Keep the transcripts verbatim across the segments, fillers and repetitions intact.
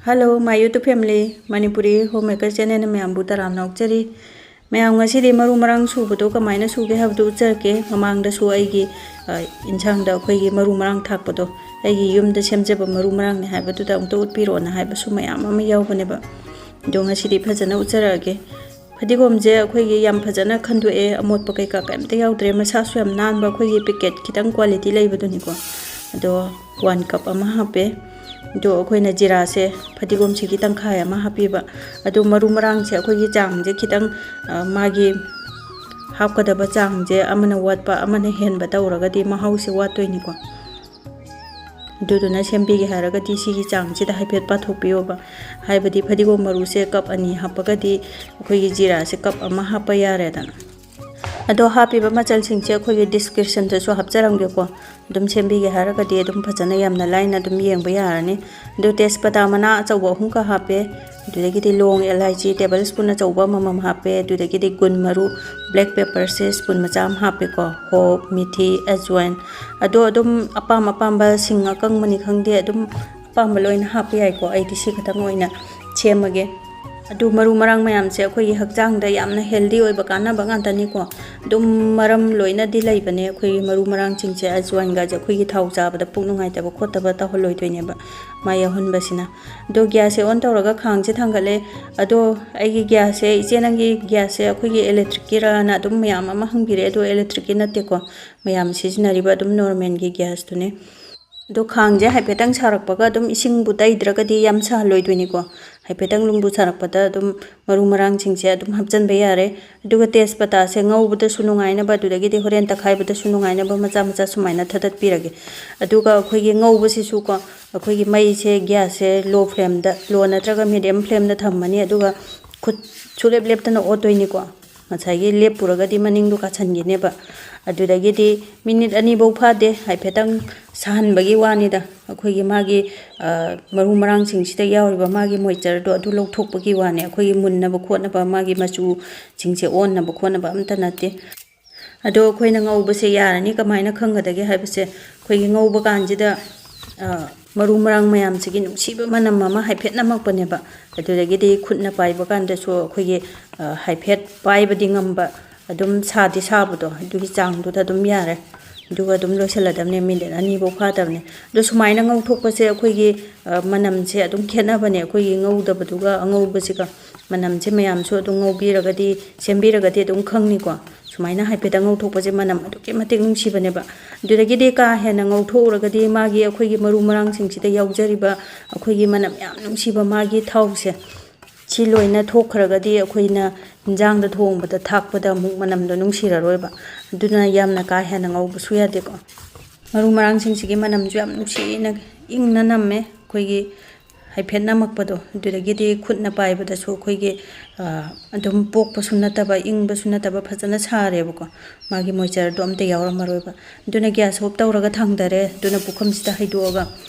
Hello, my YouTube family, Manipuri Homemaker channel ꯅ ꯃꯌꯥꯝꯕꯨ ꯇꯔꯥꯝꯅ ꯑꯣꯛꯆꯔꯤ꯫ ꯃꯌꯥꯝ, ꯉꯁꯤꯗꯤ ꯃꯔꯨ ꯃꯔꯥꯡ ꯁꯨꯕꯗꯣ ꯀꯃꯥꯏꯅ ꯁꯨꯒꯦ ꯍꯥꯏꯕꯗꯨ ꯎꯠꯆꯔꯛꯀꯦ꯫ ꯃꯃꯥꯡꯗꯁꯨ ꯑꯩꯒꯤ, ꯑ, ꯏꯟꯁꯥꯡꯗ ꯑꯩꯈꯣꯏꯒꯤ ꯃꯔꯨ ꯃꯔꯥꯡ ꯊꯥꯛꯄꯗꯣ, ꯑꯩꯒꯤ ꯌꯨꯝꯗ ꯁꯦꯝꯖꯕ ꯃꯔꯨ ꯃꯔꯥꯡꯅꯦ ꯍꯥꯏꯕꯗꯨꯗ ꯑꯃꯨꯛꯇ ꯎꯠꯄꯤꯔꯣꯅ ꯍꯥꯏꯕꯁꯨ ꯃꯌꯥꯝ ꯑꯃ ꯌꯥꯎꯕꯅꯦꯕ꯫ ꯑꯗꯣ ꯉꯁꯤꯗꯤ ꯐꯖꯅ ꯎꯠꯆꯔꯛꯑꯒꯦ꯫ ꯐꯗꯤꯒꯣꯝꯁꯦ ꯑꯩꯈꯣꯏꯒꯤ ꯌꯥꯝ ꯐꯖꯅ ꯈꯟꯗꯣꯛꯑꯦ, ꯑꯃꯣꯠꯄ ꯀꯩꯀꯥ ꯀꯩꯝꯇ ꯌꯥꯎꯗ꯭ꯔꯦ, ꯃꯁꯥꯁꯨ ꯌꯥꯝ ꯅꯥꯟꯕ, ꯑꯩꯈꯣꯏꯒꯤ packet ꯈꯤꯇꯪ quality ꯂꯩꯕꯗꯨꯅꯤꯀꯣ꯫ ꯑꯗꯣ one cup ꯑꯃ ꯍꯥꯞꯄꯦ꯫ ꯑꯗꯣ ꯑꯩꯈꯣꯏꯅ ꯖꯤꯔꯥꯁꯦ ꯐꯗꯤꯒꯣꯝꯁꯤꯒꯤ ꯇꯪꯈꯥꯏ ꯑꯃ ꯍꯥꯞꯄꯤꯕ꯫ ꯑꯗꯣ ꯃꯔꯨ ꯃꯔꯥꯡꯁꯦ ꯑꯩꯈꯣꯏꯒꯤ ꯆꯥꯡꯁꯦ ꯈꯤꯇꯪ, ꯑ, ꯃꯥꯒꯤ ꯍꯥꯞꯀꯗꯕ ꯆꯥꯡꯁꯦ ꯑꯃꯅ ꯋꯥꯠꯄ ꯑꯃꯅ ꯍꯦꯟꯕ ꯇꯧꯔꯒꯗꯤ ꯃꯍꯥꯎꯁꯦ ꯋꯥꯠꯇꯣꯏꯅꯤꯀꯣ꯫ ꯑꯗꯨꯗꯨꯅ ꯁꯦꯝꯕꯤꯒꯦ ꯍꯥꯏꯔꯒꯗꯤ ꯁꯤꯒꯤ ꯆꯥꯡꯁꯤꯗ ꯍꯥꯏꯐꯦꯠ ꯄꯥꯊꯣꯛꯄꯤꯌꯣꯕ꯫ ꯍꯥꯏꯕꯗꯤ ꯐꯗꯤꯒꯣꯝ ꯃꯔꯨꯁꯦ cup ꯑꯅꯤ ꯍꯥꯞꯄꯒꯗꯤ ꯑꯩꯈꯣꯏꯒꯤ ꯖꯤꯔꯥꯁꯦ cup ꯑꯃ ꯍꯥꯞꯄ ꯌꯥꯔꯦꯗꯅ꯫ ꯑꯗꯣ ꯍꯥꯞꯄꯤꯕ ꯃꯆꯜꯁꯤꯡꯁꯦ ꯑꯩꯈꯣꯏꯒꯤ description ꯗꯁꯨ ꯍꯥꯞꯆꯔꯝꯒꯦꯀꯣ꯫ ꯑꯗꯨꯝ ꯁꯦꯝꯕꯤꯒꯦ ꯍꯥꯏꯔꯒꯗꯤ ꯑꯗꯨꯝ ꯐꯖꯅ ꯌꯥꯝꯅ ꯂꯥꯏꯅ ꯑꯗꯨꯝ ꯌꯦꯡꯕ ꯌꯥꯔꯅꯤ꯫ ꯑꯗꯨ ꯇꯦꯖꯄꯇꯥ ꯃꯅꯥ ꯑꯆꯧꯕ ꯑꯍꯨꯝꯒ ꯍꯥꯞꯄꯦ꯫ ꯑꯗꯨꯗꯒꯤꯗꯤ ꯂꯣꯡ, ꯑꯦꯂꯥꯏꯆꯤ table spoon ꯑꯆꯧꯕ ꯑꯃꯃꯝ ꯍꯥꯞꯄꯦ꯫ ꯑꯗꯨꯗꯒꯤꯗꯤ ꯒꯨꯟ ꯃꯔꯨ, black pepper ꯁꯦ spoon ꯃꯆꯥ ꯑꯃ ꯍꯥꯞꯄꯦꯀꯣ꯫ ꯍꯣꯞ, ꯃꯤꯊꯤ, ꯑꯖꯋꯥꯏꯟ꯫ ꯑꯗꯣ ꯑꯗꯨꯝ ꯑꯄꯥꯝ ꯑꯄꯥꯝꯕ ꯁꯤꯡ ꯑꯀꯪꯕꯅꯤ ꯈꯪꯗꯦ, ꯑꯗꯨꯝ ꯑꯄꯥꯝꯕ ꯂꯣꯏꯅ ꯍꯥꯞꯄ ꯌꯥꯏꯀꯣ꯫ ꯑꯩꯗꯤ ꯁꯤ ꯈꯛꯇꯪ ꯑꯣꯏꯅ ꯁꯦꯝꯃꯒꯦ꯫ ꯑꯗꯨ ꯃꯔꯨ ꯃꯔꯥꯡ ꯃꯌꯥꯝꯁꯦ ꯑꯩꯈꯣꯏꯒꯤ ꯍꯛꯆꯥꯡꯗ ꯌꯥꯝꯅ healthy ꯑꯣꯏꯕ ꯀꯥꯟꯅꯕ ꯉꯥꯛꯇꯅꯤꯀꯣ꯫ ꯑꯗꯨꯝ ꯃꯔꯝ ꯂꯣꯏꯅꯗꯤ ꯂꯩꯕꯅꯦ ꯑꯩꯈꯣꯏꯒꯤ ꯃꯔꯨ ꯃꯔꯥꯡꯁꯤꯡꯁꯦ꯫ ꯑꯖꯋꯥꯏꯟꯒꯁꯦ ꯑꯩꯈꯣꯏꯒꯤ ꯊꯥꯎ ꯆꯥꯕꯗ ꯄꯨꯛ ꯅꯨꯡꯉꯥꯏꯇꯕ ꯈꯣꯠꯇꯕ ꯇꯧꯍꯜꯂꯣꯏꯗꯣꯏꯅꯦꯕ ꯃꯥ ꯌꯥꯎꯍꯟꯕꯁꯤꯅ꯫ ꯑꯗꯣ gas ꯁꯦ on ꯇꯧꯔꯒ ꯈꯥꯡꯁꯦ ꯊꯥꯡꯒꯠꯂꯦ꯫ ꯑꯗꯣ ꯑꯩꯒꯤ gas ꯁꯦ, "ꯏꯆꯦ, ꯅꯪꯒꯤ gas ꯁꯦ ꯑꯩꯈꯣꯏꯒꯤ electric ꯀꯤꯔꯥꯅ?" ꯑꯗꯨꯝ ꯃꯌꯥꯝ ꯑꯃ ꯍꯪꯕꯤꯔꯛꯑꯦ꯫ ꯑꯗꯣ electric ꯀꯤ ꯅꯠꯇꯦꯀꯣ, ꯃꯌꯥꯝ ꯁꯤꯖꯤꯟꯅꯔꯤꯕ ꯑꯗꯨꯝ normal ꯒꯤ gas ꯇꯨꯅꯦ꯫ ꯑꯗꯣ ꯈꯥꯡꯁꯦ ꯍꯥꯏꯐꯦꯠꯇꯪ ꯁꯥꯔꯛꯄꯒ ꯑꯗꯨꯝ ꯏꯁꯤꯡꯕꯨ ꯇꯩꯗ꯭ꯔꯒꯗꯤ ꯌꯥꯝ ꯁꯥꯍꯜꯂꯣꯏꯗꯣꯏꯅꯤꯀꯣ꯫ ꯍꯥꯏꯐꯦꯠꯇꯪ ꯂꯨꯝꯕꯨ ꯁꯥꯔꯛꯄꯗ ꯑꯗꯨꯝ ꯃꯔꯨ ꯃꯔꯥꯡꯁꯤꯡꯁꯦ ꯑꯗꯨꯝ ꯍꯥꯞꯆꯤꯟꯕ ꯌꯥꯔꯦ꯫ ꯑꯗꯨꯒ ꯇꯦꯖꯄꯇꯥꯁꯦ ꯉꯧꯕꯗꯁꯨ ꯅꯨꯡꯉꯥꯏꯅꯕ, ꯑꯗꯨꯗꯒꯤꯗꯤ ꯍꯣꯔꯦꯟ ꯇꯛꯈꯥꯏꯕꯗꯁꯨ ꯅꯨꯡꯉꯥꯏꯅꯕ ꯃꯆꯥ ꯃꯆꯥ ꯁꯨꯃꯥꯏꯅ ꯊꯥꯗꯠꯄꯤꯔꯒꯦ꯫ ꯑꯗꯨꯒ ꯑꯩꯈꯣꯏꯒꯤ ꯉꯧꯕꯁꯤꯁꯨꯀꯣ, ꯑꯩꯈꯣꯏꯒꯤ ꯃꯩꯁꯦ, gas ꯁꯦ low flame ꯗ, low ꯅꯠꯇ꯭ꯔꯒ medium flame ꯗ ꯊꯝꯃꯅꯤ꯫ ꯑꯗꯨꯒ ꯈꯨꯠ ꯁꯨꯡꯂꯦꯞ ꯂꯦꯞꯇꯅ ꯑꯣꯠꯇꯣꯏꯅꯤꯀꯣ꯫ ꯉꯁꯥꯏꯒꯤ ꯂꯦꯞꯄꯨꯔꯒꯗꯤ ꯃꯅꯤꯡꯗꯣ ꯀꯥꯁꯟꯈꯤꯅꯦꯕ꯫ ꯑꯗꯨꯗꯒꯤꯗꯤ minute ꯑꯅꯤꯐꯧ ꯐꯥꯗꯦ, ꯍꯥꯏꯐꯦꯠꯇꯪ ꯁꯥꯍꯟꯕꯒꯤ ꯋꯥꯅꯤꯗ꯫ ꯑꯩꯈꯣꯏꯒꯤ ꯃꯥꯒꯤ, ꯑ, ꯃꯔꯨ ꯃꯔꯥꯡꯁꯤꯡꯁꯤꯗ ꯌꯥꯎꯔꯤꯕ ꯃꯥꯒꯤ moisture ꯗꯣ ꯑꯗꯨ ꯂꯧꯊꯣꯛꯄꯒꯤ ꯋꯥꯅꯤ꯫ ꯑꯩꯈꯣꯏꯒꯤ ꯃꯨꯟꯅꯕ ꯈꯣꯠꯅꯕ, ꯃꯥꯒꯤ ꯃꯆꯨꯁꯤꯡꯁꯦ ꯑꯣꯟꯅꯕ ꯈꯣꯠꯅꯕ ꯑꯝꯇ ꯅꯠꯇꯦ꯫ ꯑꯗꯣ ꯑꯩꯈꯣꯏꯅ ꯉꯧꯕꯁꯦ ꯌꯥꯔꯅꯤ꯫ ꯀꯃꯥꯏꯅ ꯈꯪꯒꯗꯒꯦ ꯍꯥꯏꯕꯁꯦ, ꯑꯩꯈꯣꯏꯒꯤ ꯉꯧꯕ ꯀꯥꯟꯁꯤꯗ, ꯑ, ꯃꯔꯨ ꯃꯔꯥꯡ ꯃꯌꯥꯝꯁꯤꯒꯤ ꯅꯨꯡꯁꯤꯕ ꯃꯅꯝ ꯑꯃ ꯍꯥꯏꯐꯦꯠ ꯅꯝꯃꯛꯄꯅꯦꯕ꯫ ꯑꯗꯨꯗꯒꯤꯗꯤ ꯈꯨꯠꯅ ꯄꯥꯏꯕ ꯀꯥꯟꯗꯁꯨ ꯑꯩꯈꯣꯏꯒꯤ, ꯑ, ꯍꯥꯏꯐꯦꯠ ꯄꯥꯏꯕꯗꯤ ꯉꯝꯕ, ꯑꯗꯨꯝ ꯁꯥꯗꯤ ꯁꯥꯕꯗꯣ, ꯑꯗꯨꯒꯤ ꯆꯥꯡꯗꯨꯗ ꯑꯗꯨꯝ ꯌꯥꯔꯦ꯫ ꯑꯗꯨꯒ ꯑꯗꯨꯝ ꯂꯣꯏꯁꯤꯜꯂꯗꯕꯅꯦ, ꯃꯤꯅꯤꯠ ꯑꯅꯤꯐꯧ ꯐꯥꯗꯕꯅꯦ꯫ ꯑꯗꯣ ꯁꯨꯃꯥꯏꯅ ꯉꯧꯊꯣꯛꯄꯁꯦ ꯑꯩꯈꯣꯏꯒꯤ, ꯑ, ꯃꯅꯝꯁꯦ ꯑꯗꯨꯝ ꯈꯦꯠꯅꯕꯅꯦ, ꯑꯩꯈꯣꯏꯒꯤ ꯉꯧꯗꯕꯗꯨꯒ ꯑꯉꯧꯕꯁꯤꯒ ꯃꯅꯝꯁꯦ ꯃꯌꯥꯝꯁꯨ ꯑꯗꯨꯝ ꯉꯧꯕꯤꯔꯒꯗꯤ, ꯁꯦꯝꯕꯤꯔꯒꯗꯤ ꯑꯗꯨꯝ ꯈꯪꯅꯤꯀꯣ꯫ ꯁꯨꯃꯥꯏꯅ ꯍꯥꯏꯐꯦꯠꯇꯪ ꯉꯧꯊꯣꯛꯄꯁꯦ ꯃꯅꯝ ꯑꯗꯨꯛꯀꯤ ꯃꯇꯤꯛ ꯅꯨꯡꯁꯤꯕꯅꯦꯕ꯫ ꯑꯗꯨꯗꯒꯤꯗꯤ ꯀꯥ ꯍꯦꯟꯅ ꯉꯧꯊꯣꯛꯎꯔꯒꯗꯤ ꯃꯥꯒꯤ, ꯑꯩꯈꯣꯏꯒꯤ ꯃꯔꯨ ꯃꯔꯥꯡꯁꯤꯡꯁꯤꯗ ꯌꯥꯎꯖꯔꯤꯕ ꯑꯩꯈꯣꯏꯒꯤ ꯃꯅꯝ ꯌꯥꯝ ꯅꯨꯡꯁꯤꯕ ꯃꯥꯒꯤ ꯊꯥꯎꯁꯦ, ꯁꯤ ꯂꯣꯏꯅ ꯊꯣꯛꯈ꯭ꯔꯒꯗꯤ ꯑꯩꯈꯣꯏꯅ ꯏꯟꯖꯥꯡꯗ ꯊꯣꯡꯕꯗ ꯊꯥꯛꯄꯗ ꯑꯃꯨꯛ ꯃꯅꯝꯗꯣ ꯅꯨꯡꯁꯤꯔꯔꯣꯏꯕ꯫ ꯑꯗꯨꯅ ꯌꯥꯝꯅ ꯀꯥ ꯍꯦꯟꯅ ꯉꯧꯕꯁꯨ ꯌꯥꯗꯦꯀꯣ꯫ ꯃꯔꯨ ꯃꯔꯥꯡꯁꯤꯡꯁꯤꯒꯤ ꯃꯅꯝꯁꯨ ꯌꯥꯝ ꯅꯨꯡꯁꯤꯅ ꯏꯪꯅ ꯅꯝꯃꯦ꯫ ꯑꯩꯈꯣꯏꯒꯤ ꯍꯥꯏꯐꯦꯠ ꯅꯝꯃꯛꯄꯗꯣ, ꯑꯗꯨꯗꯒꯤꯗꯤ ꯈꯨꯠꯅ ꯄꯥꯏꯕꯗꯁꯨ ꯑꯩꯈꯣꯏꯒꯤ, ꯑ, ꯑꯗꯨꯝ ꯄꯣꯛꯄꯁꯨ ꯅꯠꯇꯕ, ꯏꯪꯕꯁꯨ ꯅꯠꯇꯕ, ꯐꯖꯅ ꯁꯥꯔꯦꯕꯀꯣ꯫ ꯃꯥꯒꯤ moistureꯗꯣ ꯑꯝꯇ ꯌꯥꯎꯔꯝꯃꯔꯣꯏꯕ꯫ ꯑꯗꯨꯅ gas off ꯇꯧꯔꯒ ꯊꯥꯡꯗꯔꯦ꯫ ꯑꯗꯨꯅ ꯄꯨꯈꯝꯁꯤꯗ ꯍꯩꯗꯣꯛꯑꯒ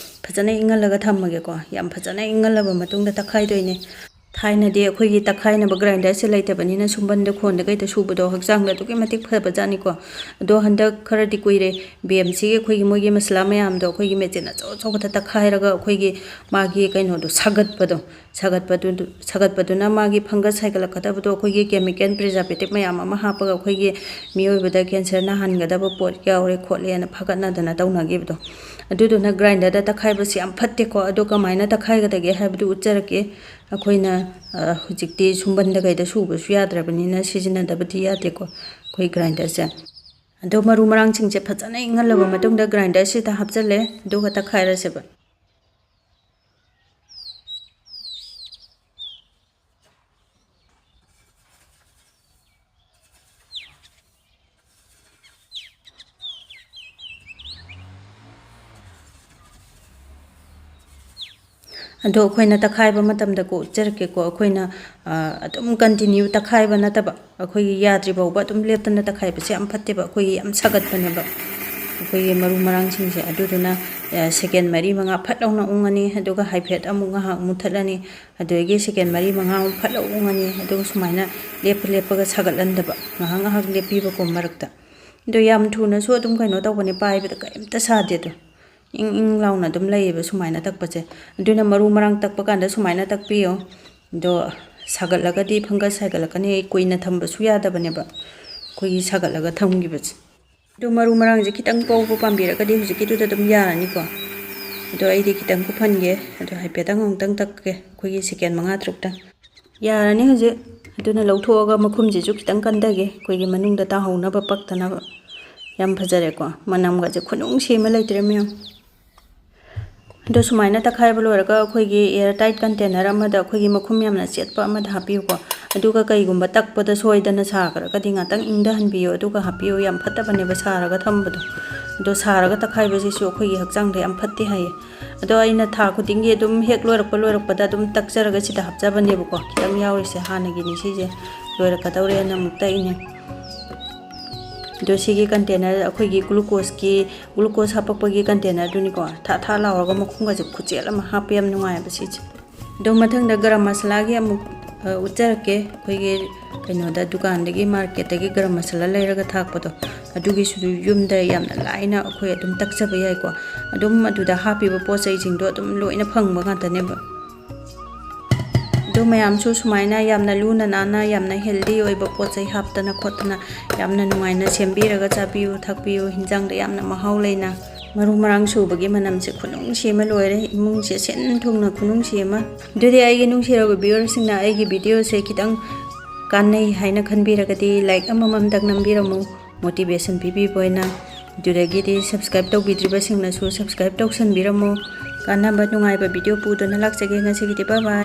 ꯐꯖꯅ ꯏꯪꯍꯜꯂꯒ ꯊꯝꯃꯒꯦꯀꯣ꯫ ꯌꯥꯝ ꯐꯖꯅ ꯏꯪꯍꯜꯂꯕ ꯃꯇꯨꯡꯗ ꯇꯛꯈꯥꯏꯗꯣꯏꯅꯦ꯫ ꯊꯥꯏꯅꯗꯤ ꯑꯩꯈꯣꯏꯒꯤ ꯇꯛꯈꯥꯏꯅꯕ grinderꯁꯦ ꯂꯩꯇꯕꯅꯤꯅ ꯁꯨꯝꯕꯟꯗ ꯈꯣꯟꯗ ꯀꯩꯗ ꯁꯨꯕꯗꯣ ꯍꯛꯆꯥꯡꯗ ꯑꯗꯨꯛꯀꯤ ꯃꯇꯤꯛ ꯐꯕꯖꯥꯠꯅꯤꯀꯣ꯫ ꯑꯗꯣ ꯍꯟꯗꯛ ꯈꯔꯗꯤ ꯀꯨꯏꯔꯦ, ꯕꯦꯝꯁꯤꯒꯤ ꯑꯩꯈꯣꯏꯒꯤ ꯃꯣꯏꯒꯤ ꯃꯁꯂꯥ ꯃꯌꯥꯝꯗꯣ ꯑꯩꯈꯣꯏꯒꯤ ꯃꯦꯆꯤꯟ ꯑꯆꯧ ꯑꯆꯧꯕꯗ ꯇꯛꯈꯥꯏꯔꯒ ꯑꯩꯈꯣꯏꯒꯤ ꯃꯥꯒꯤ ꯀꯩꯅꯣꯗꯣ ꯁꯥꯒꯠꯄꯗꯣ, ꯁꯥꯒꯠꯄꯗꯨ-, ꯁꯥꯒꯠꯄꯗꯨꯅ ꯃꯥꯒꯤ fungus ꯍꯥꯏꯒꯠꯂꯛꯀꯗꯕꯗꯣ ꯑꯩꯈꯣꯏꯒꯤ chemical preservative ꯃꯌꯥꯝ ꯑꯃ ꯍꯥꯞꯄꯒ ꯑꯩꯈꯣꯏꯒꯤ ꯃꯤꯑꯣꯏꯕꯗ cancer ꯅꯥꯍꯟꯒꯗꯕ ꯄꯣꯠ ꯌꯥꯎꯔꯦ ꯈꯣꯠꯂꯦꯅ ꯐꯒꯠꯅꯗꯅ ꯇꯧꯅꯈꯤꯕꯗꯣ꯫ ꯑꯗꯨꯗꯨꯅ grinderꯗ ꯇꯛꯈꯥꯏꯕꯁꯤ ꯌꯥꯝ ꯐꯠꯇꯦꯀꯣ꯫ ꯑꯗꯣ ꯀꯃꯥꯏꯅ ꯇꯛꯈꯥꯏꯒꯗꯒꯦ ꯍꯥꯏꯕꯗꯨ ꯎꯠꯆꯔꯛꯀꯦ꯫ ꯑꯩꯈꯣꯏꯅ, ꯑ, ꯍꯧꯖꯤꯛꯇꯤ ꯁꯨꯝꯕꯟꯗ ꯀꯩꯗ ꯁꯨꯕꯁꯨ ꯌꯥꯗ꯭ꯔꯕꯅꯤꯅ ꯁꯤꯖꯤꯟꯅꯗꯕꯗꯤ ꯌꯥꯗꯦꯀꯣ ꯑꯩꯈꯣꯏ grinderꯁꯦ꯫ ꯑꯗꯣ ꯃꯔꯨ ꯃꯔꯥꯡꯁꯤꯡꯁꯦ ꯐꯖꯅ ꯏꯪꯍꯜꯂꯕ ꯃꯇꯨꯡꯗ grinderꯁꯤꯗ ꯍꯥꯞꯆꯜꯂꯦ, ꯑꯗꯨꯒ ꯇꯛꯈꯥꯏꯔꯁꯦꯕ꯫ ꯑꯗꯣ ꯑꯩꯈꯣꯏꯅ ꯇꯛꯈꯥꯏꯕ ꯃꯇꯝꯗꯀꯣ ꯎꯠꯆꯔꯛꯀꯦꯀꯣ, ꯑꯩꯈꯣꯏꯅ, ꯑ, ꯑꯗꯨꯝ continue ꯇꯛꯈꯥꯏꯕ ꯅꯠꯇꯕ, ꯑꯩꯈꯣꯏꯒꯤ ꯌꯥꯗ꯭ꯔꯤ ꯐꯥꯎꯕ ꯑꯗꯨꯝ ꯂꯦꯞꯇꯅ ꯇꯛꯈꯥꯏꯕꯁꯦ ꯌꯥꯝ ꯐꯠꯇꯦꯕ, ꯑꯩꯈꯣꯏꯒꯤ ꯌꯥꯝ ꯁꯥꯒꯠꯄꯅꯦꯕ ꯑꯩꯈꯣꯏꯒꯤ ꯃꯔꯨ ꯃꯔꯥꯡꯁꯤꯡꯁꯦ꯫ ꯑꯗꯨꯗꯨꯅ, ꯑ, second ꯃꯔꯤ ꯃꯉꯥ ꯐꯠ ꯂꯥꯎꯅ ꯎꯪꯉꯅꯤ, ꯑꯗꯨꯒ ꯍꯥꯏꯐꯦꯠ ꯑꯃꯨꯛ ꯉꯥꯏꯍꯥꯛ ꯃꯨꯠꯊꯠꯂꯅꯤ, ꯑꯗꯨꯗꯒꯤ second ꯃꯔꯤ ꯃꯉꯥꯃꯨꯛ ꯐꯠ ꯂꯥꯎ ꯎꯪꯉꯅꯤ, ꯑꯗꯨꯒ ꯁꯨꯃꯥꯏꯅ ꯂꯦꯞꯄ ꯂꯦꯞꯄꯒ ꯁꯥꯒꯠꯍꯟꯗꯕ, ꯉꯥꯏꯍꯥꯛ ꯉꯥꯏꯍꯥꯛ ꯂꯦꯞꯄꯤꯕꯀꯣ ꯃꯔꯛꯇ꯫ ꯑꯗꯣ ꯌꯥꯝ ꯊꯨꯅꯁꯨ ꯑꯗꯨꯝ ꯀꯩꯅꯣ ꯇꯧꯕꯅꯦ, ꯄꯥꯏꯕꯗ ꯀꯔꯤꯝꯇ ꯁꯥꯗꯦ ꯑꯗꯣ꯫ ꯏꯪ ꯏꯪ ꯂꯥꯎꯅ ꯑꯗꯨꯝ ꯂꯩꯌꯦꯕ ꯁꯨꯃꯥꯏꯅ ꯇꯛꯄꯁꯦ꯫ ꯑꯗꯨꯅ ꯃꯔꯨ ꯃꯔꯥꯡ ꯇꯛꯄ ꯀꯥꯟꯗ ꯁꯨꯃꯥꯏꯅ ꯇꯛꯄꯤꯌꯣ꯫ ꯑꯗꯣ ꯁꯥꯒꯠꯂꯒꯗꯤ fungus ꯍꯥꯏꯒꯠꯂꯛꯀꯅꯤ, ꯀꯨꯏꯅ ꯊꯝꯕꯁꯨ ꯌꯥꯗꯕꯅꯦꯕ ꯑꯩꯈꯣꯏꯒꯤ ꯁꯥꯒꯠꯂꯒ ꯊꯝꯈꯤꯕꯁꯦ꯫ ꯑꯗꯣ ꯃꯔꯨ ꯃꯔꯥꯡꯁꯦ ꯈꯤꯇꯪ ꯄꯧꯕ ꯄꯥꯝꯕꯤꯔꯒꯗꯤ ꯍꯧꯖꯤꯛꯀꯤꯗꯨꯗ ꯑꯗꯨꯝ ꯌꯥꯔꯅꯤꯀꯣ꯫ ꯑꯗꯣ ꯑꯩꯗꯤ ꯈꯤꯇꯪ ꯀꯨꯞꯍꯟꯒꯦ꯫ ꯑꯗꯣ ꯍꯥꯏꯐꯦꯠꯇꯪ ꯑꯃꯨꯛꯇꯪ ꯇꯛꯀꯦ, ꯑꯩꯈꯣꯏꯒꯤ second ꯃꯉꯥ ꯇꯔꯨꯛꯇꯪ꯫ ꯌꯥꯔꯅꯤ ꯍꯧꯖꯤꯛ꯫ ꯑꯗꯨꯅ ꯂꯧꯊꯣꯛꯑꯒ ꯃꯈꯨꯝꯁꯤꯁꯨ ꯈꯤꯇꯪ ꯀꯟꯊꯒꯦ, ꯑꯩꯈꯣꯏꯒꯤ ꯃꯅꯨꯡꯗ ꯇꯥꯍꯧꯅꯕ, ꯄꯛꯇꯅꯕ꯫ ꯌꯥꯝ ꯐꯖꯔꯦꯀꯣ, ꯃꯅꯝꯒꯁꯦ ꯈꯨꯅꯨꯡꯁꯤ ꯑꯃ ꯂꯩꯇ꯭ꯔꯦ ꯃꯌꯥꯝ꯫ ꯑꯗꯣ ꯁꯨꯃꯥꯏꯅ ꯇꯛꯈꯥꯏꯕ ꯂꯣꯏꯔꯒ ꯑꯩꯈꯣꯏꯒꯤ air tight container ꯑꯃꯗ ꯑꯩꯈꯣꯏꯒꯤ ꯃꯈꯨꯝ ꯌꯥꯝꯅ ꯆꯦꯠꯄ ꯑꯃꯗ ꯍꯥꯞꯄꯤꯌꯨꯀꯣ꯫ ꯑꯗꯨꯒ ꯀꯩꯒꯨꯝꯕ ꯇꯛꯄꯗ ꯁꯣꯏꯗꯅ ꯁꯥꯈ꯭ꯔꯒꯗꯤ ꯉꯥꯛꯇꯪ ꯏꯪꯊꯍꯟꯕꯤꯌꯨ, ꯑꯗꯨꯒ ꯍꯥꯞꯄꯤꯌꯨ꯫ ꯌꯥꯝ ꯐꯠꯇꯕꯅꯦꯕ ꯁꯥꯔꯒ ꯊꯝꯕꯗꯣ꯫ ꯑꯗꯣ ꯁꯥꯔꯒ ꯇꯛꯈꯥꯏꯕꯁꯤꯁꯨ ꯑꯩꯈꯣꯏꯒꯤ ꯍꯛꯆꯥꯡꯗ ꯌꯥꯝ ꯐꯠꯇꯦ ꯍꯥꯏꯌꯦ꯫ ꯑꯗꯣ ꯑꯩꯅ ꯊꯥ ꯈꯨꯗꯤꯡꯒꯤ ꯑꯗꯨꯝ ꯍꯦꯛ ꯂꯣꯏꯔꯛꯄ ꯂꯣꯏꯔꯛꯄꯗ ꯑꯗꯨꯝ ꯇꯛꯆꯔꯒ ꯁꯤꯗ ꯍꯥꯞꯆꯕꯅꯦꯕꯀꯣ꯫ ꯈꯤꯇꯪ ꯌꯥꯎꯔꯤꯁꯦ ꯍꯥꯟꯅꯒꯤꯅꯤ ꯁꯤꯁꯦ, ꯂꯣꯏꯔꯛꯀꯗꯧꯔꯦꯅ ꯑꯃꯨꯛ ꯇꯛꯏꯅꯦ꯫ ꯑꯗꯣ ꯁꯤꯒꯤ container, ꯑꯩꯈꯣꯏꯒꯤ glucose ꯀꯤ, glucose ꯍꯥꯄꯛꯄꯒꯤ container ꯗꯨꯅꯤꯀꯣ꯫ ꯊꯥ ꯊꯥ ꯂꯥꯎꯔꯒ ꯃꯈꯨꯝꯒꯁꯦ ꯈꯨꯆꯦꯠ ꯑꯃ ꯍꯥꯞꯄ, ꯌꯥꯝ ꯅꯨꯡꯉꯥꯏꯑꯕ ꯁꯤꯁꯦ꯫ ꯑꯗꯣ ꯃꯊꯪꯗ ꯒꯔꯝ ꯃꯁꯥꯂꯥꯒꯤ ꯑꯃꯨꯛ, ꯑ, ꯎꯠꯆꯔꯛꯀꯦ꯫ ꯑꯩꯈꯣꯏꯒꯤ ꯀꯩꯅꯣꯗ, ꯗꯨꯀꯥꯟꯗꯒꯤ, market ꯇꯒꯤ ꯒꯔꯝ ꯃꯁꯥꯂꯥ ꯂꯩꯔꯒ ꯊꯥꯛꯄꯗꯣ, ꯑꯗꯨꯒꯤꯁꯨ ꯌꯨꯝꯗ ꯌꯥꯝꯅ ꯂꯥꯏꯅ ꯑꯩꯈꯣꯏ ꯑꯗꯨꯝ ꯇꯛꯆꯕ ꯌꯥꯏꯀꯣ꯫ ꯑꯗꯨꯝ ꯑꯗꯨꯗ ꯍꯥꯞꯄꯤꯕ ꯄꯣꯠ ꯆꯩꯁꯤꯡꯗꯣ ꯑꯗꯨꯝ ꯂꯣꯏꯅ ꯐꯪꯕ ꯉꯥꯛꯇꯅꯦꯕ꯫ ꯑꯗꯣ ꯃꯌꯥꯝꯁꯨ ꯁꯨꯃꯥꯏꯅ ꯌꯥꯝꯅ ꯂꯨꯅ ꯅꯥꯟꯅ, ꯌꯥꯝꯅ healthy ꯑꯣꯏꯕ ꯄꯣꯠ ꯆꯩ ꯍꯥꯞꯇꯅ ꯈꯣꯠꯇꯅ ꯌꯥꯝꯅ ꯅꯨꯡꯉꯥꯏꯅ ꯁꯦꯝꯕꯤꯔꯒ ꯆꯥꯕꯤꯌꯨ, ꯊꯛꯄꯤꯌꯨ꯫ ꯍꯤꯟꯖꯥꯡꯗ ꯌꯥꯝꯅ ꯃꯍꯥꯎ ꯂꯩꯅ, ꯃꯔꯨ ꯃꯔꯥꯡ ꯁꯨꯕꯒꯤ ꯃꯅꯝꯁꯦ ꯈꯨꯅꯨꯡꯁꯤ ꯑꯃ ꯂꯣꯏꯔꯦ꯫ ꯏꯃꯨꯡꯁꯦ ꯁꯤꯟ ꯊꯨꯡꯅ ꯈꯨꯅꯨꯡꯁꯤ ꯑꯃ꯫ ꯑꯗꯨꯗꯤ ꯑꯩꯒꯤ ꯅꯨꯡꯁꯤꯔꯕ viewer ꯁꯤꯡꯅ ꯑꯩꯒꯤ video ꯁꯦ ꯈꯤꯇꯪ ꯀꯥꯟꯅꯩ ꯍꯥꯏꯅ ꯈꯟꯕꯤꯔꯒꯗꯤ like ꯑꯃꯃꯝꯇꯪ ꯅꯝꯕꯤꯔꯝꯃꯨ, motivation ꯄꯤꯕꯤꯕ ꯑꯣꯏꯅ꯫ ꯑꯗꯨꯗꯒꯤꯗꯤ subscribe ꯇꯧꯕꯤꯗ꯭ꯔꯤꯕꯁꯤꯡꯅꯁꯨ subscribe ꯇꯧꯁꯟꯕꯤꯔꯝꯃꯨ꯫ ꯀꯥꯟꯅꯕ ꯅꯨꯡꯉꯥꯏꯕ video ꯄꯨꯗꯨꯅ ꯂꯥꯛꯆꯒꯦ꯫ ꯉꯁꯤꯒꯤꯗꯤ bye bye꯫